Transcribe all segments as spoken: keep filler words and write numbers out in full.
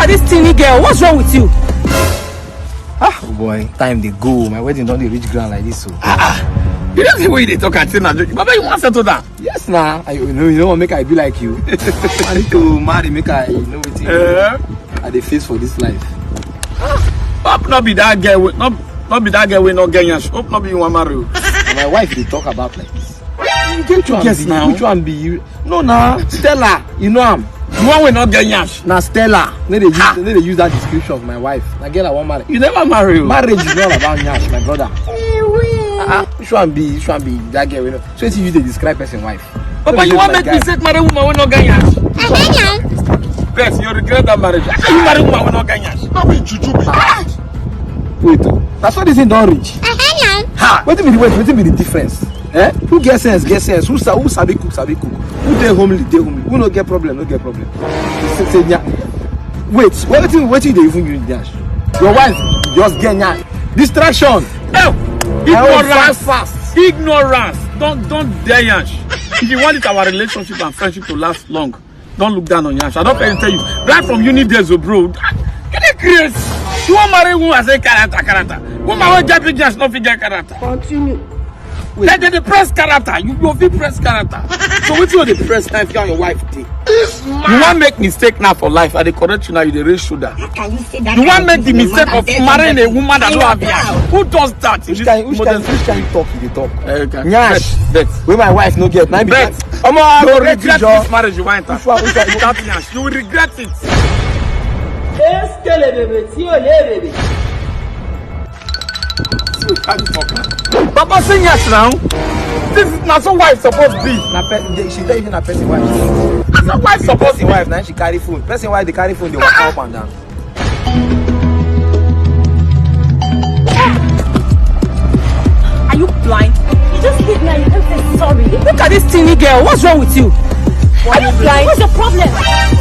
This teeny girl, what's wrong with you? Ah, oh boy, time dey go. My wedding don dey reach ground like this, so. Ah, ah. You don't see what you dey talk and say na joke. Baba, you wan settle down? Yes, na. I, you know, you don't want make I be like you. I need to marry, make I, you know wetin I dey face for this life. Hope no be that girl wey no, no be that girl wey no get yansh. Hope no be you wan marry o. Na my wife dey talk about like this. You get your guess now. Which one be you? No, na Stella. You know am. The one wey no get yansh. Na Stella. No dey use, no dey use that description of my wife. Na girl I wan marry. You never marry o. Marriage is not about yansh, my brother. Ah, ah, which one be, which one be that girl wey no? So wetin you dey describe person wife? Papa, you wan make me take marry woman wey no get yansh? Yes, you regret that marriage. How can you marry woman wey no get yansh? No be juju be that. Wait o. Na so this thing don reach. Ha! Wetin be the, wait, wetin be the difference? Eh? Who get sense, get sense. Who sa-, who sabi cook, sabi cook. Who dey homely, dey homely. Who no get problem, no get problem. Say, say, nya-, wait, wetin, wetin you dey even use yansh? Your wife just get yansh. Distraction. Oh, ignorance. Fast, fast. Ignorance. Don't, don't dare yansh. If you want it, our relationship and friendship to last long, don't look down on yansh. I don tell you, right from uni days o, bro. You dey craze. You wan marry woman, I say character, character. Woman wey get big yansh no fit get character. Continue. Wait. Dem dey press character. You go fit press character. So wetin you dey press now if you and your wife dey? You wan make mistake now for life. I dey correct you now. You dey raise shoulder. How can you say that? You wan make the mistake of marrying a woman that no have yansh? Who does that? Which kind, which kind, which kind talk you dey talk? Eh, okay. Yansh. Bet, bet. Wey my wife no get. Na be that. Omo, I go regret this marriage you wan enter. Which one, which one? Without yansh, you will regret it. Eskelebebe, tí ò lè bèbè. Papa, say yes now. This is na so wife suppose be. Na pe-, dey, she tell you na person wife. Na so wife suppose be. Person wife, na she carry phone. Person wife dey carry phone, dey waka up and down. Are you blind? You just hit me and you can't say sorry. Look at this teeny girl. What's wrong with you? Are you blind? What's your problem?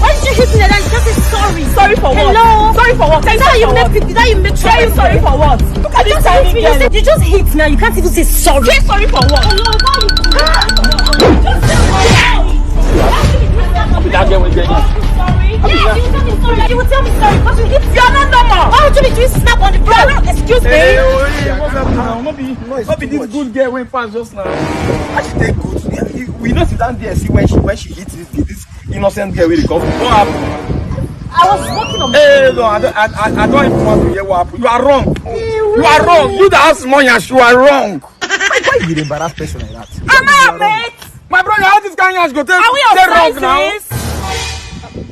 Why did you hit me like that? You just say sorry. Sorry for what? Hello? Sorry for what? Is that how you make people, is that how you make people sorry for what? Look at this tiny girl. You just hit me. You said you just hit now. You can't even say sorry. Say sorry for what? Hello, why you? Just say sorry. That girl will get you. Sorry. Yes, you will tell me sorry. You will tell me sorry because you hit me. You are not normal. Why would you be doing snap on the ground? Excuse me. Hey, oh, hey, what's up now? No be, no be this good girl wey pass just now. How she take good? We, we no sit down there see when she, when she hit this, this innocent girl wey dey come. What happened? I was walking on. Hey, no, I don't, I, I, I don't even want to hear what happened. You are wrong. You are wrong. You that have small yansh, you are wrong. Why, why you dey embarrass person like that? Am I a mate? My brother, how this kind yansh go take, are we on side now?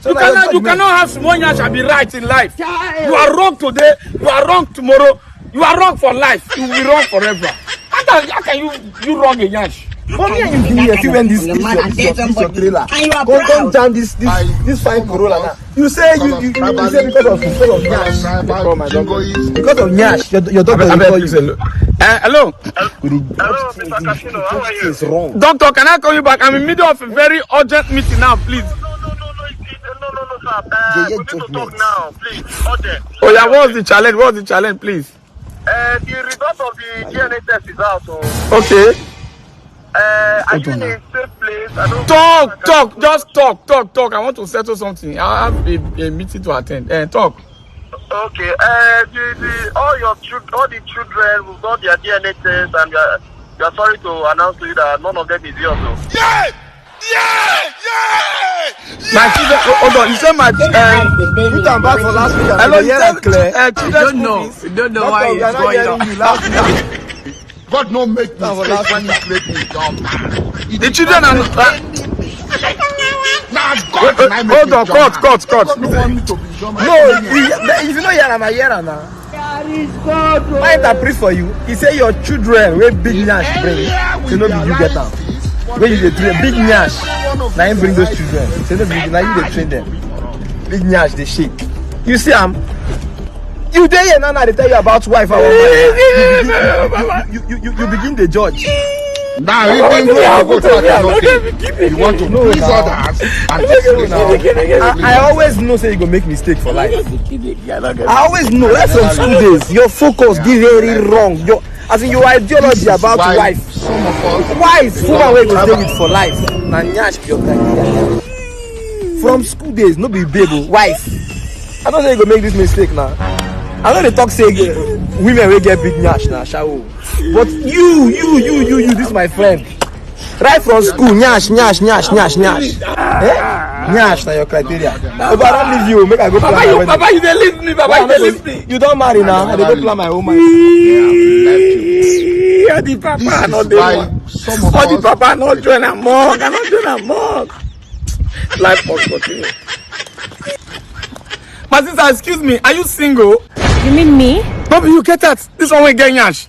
So you cannot, you cannot have small yansh and be right in life. You are wrong today, you are wrong tomorrow, you are wrong for life. You will be wrong forever. How can, how can you, you wrong a yansh? But me and you be here, see when this, this your, this your trailer. Come, come jam this, this, this fine Corolla now. You say you, you, you, you say because of, because of yansh. Because of yansh, your, your daughter will call you. Eh, hello. Hello, Mister Casino, how are you? Doctor, can I call you back? I'm in middle of a very urgent meeting now, please. No, no, no, no, no, no, no, no, no, sir. Uh, we need to talk now, please. Urgent. Oh yeah, what's the challenge? What's the challenge, please? Uh, the result of the D N A test is out. So. Okay. Uh, are you in a safe place? I don't. Talk, talk, just talk, talk, talk. I want to settle something. I have a, a meeting to attend. Eh, talk. Okay. Uh, the, the, all your children, all the children, we've got their D N A test, and we are, we are sorry to announce to you that none of them is yours. Oh. Yeah! Yeah! Yeah! My children, oh, hold on. You say my, um, put am back for last week. Hello, you say, uh, children school fees. You don't know. You don't know why it's going on. God no make mistake when he create me, dog. The children are not. Nah, God, wait, wait, hold on, cut, cut, cut. God no want me to be John. No, if you know hear am, I hear am now. Why I preach for you? He say your children wey big yansh bring. Say no be you get am. Wey you dey train big yansh. Na him bring those children. Say no be you, na you dey train them. Big yansh dey shake. You see am? You dey here now, now they tell you about wife and woman. You begin, you, you, you, you, you begin the judge. Now, if you go, go to that, okay. You want to please others and disgrace others. I, I always know say you go make mistake for life. I always know. That's from school days. Your focus dey very wrong. Your, as in your ideology about wife. Wife, woman wey go stay with for life. Na nyash be your criteria. From school days, no be babe o, wife. I don't say you go make this mistake now. I know they talk say women will get big nyash now, shawo. But you, you, you, you, you, this my friend. Right from school, nyash, nyash, nyash, nyash, nyash. Eh? Nyash na your criteria. But I don't leave you. Make I go plan my wedding. Baba, you dey leave me. Baba, you dey leave me. You don't marry now. I dey go plan my own marriage. All the papa no dey. All the papa no join am more. I no join am more. Life must continue. My sister, excuse me, are you single? You mean me? No be you get that. This one wey get nyash.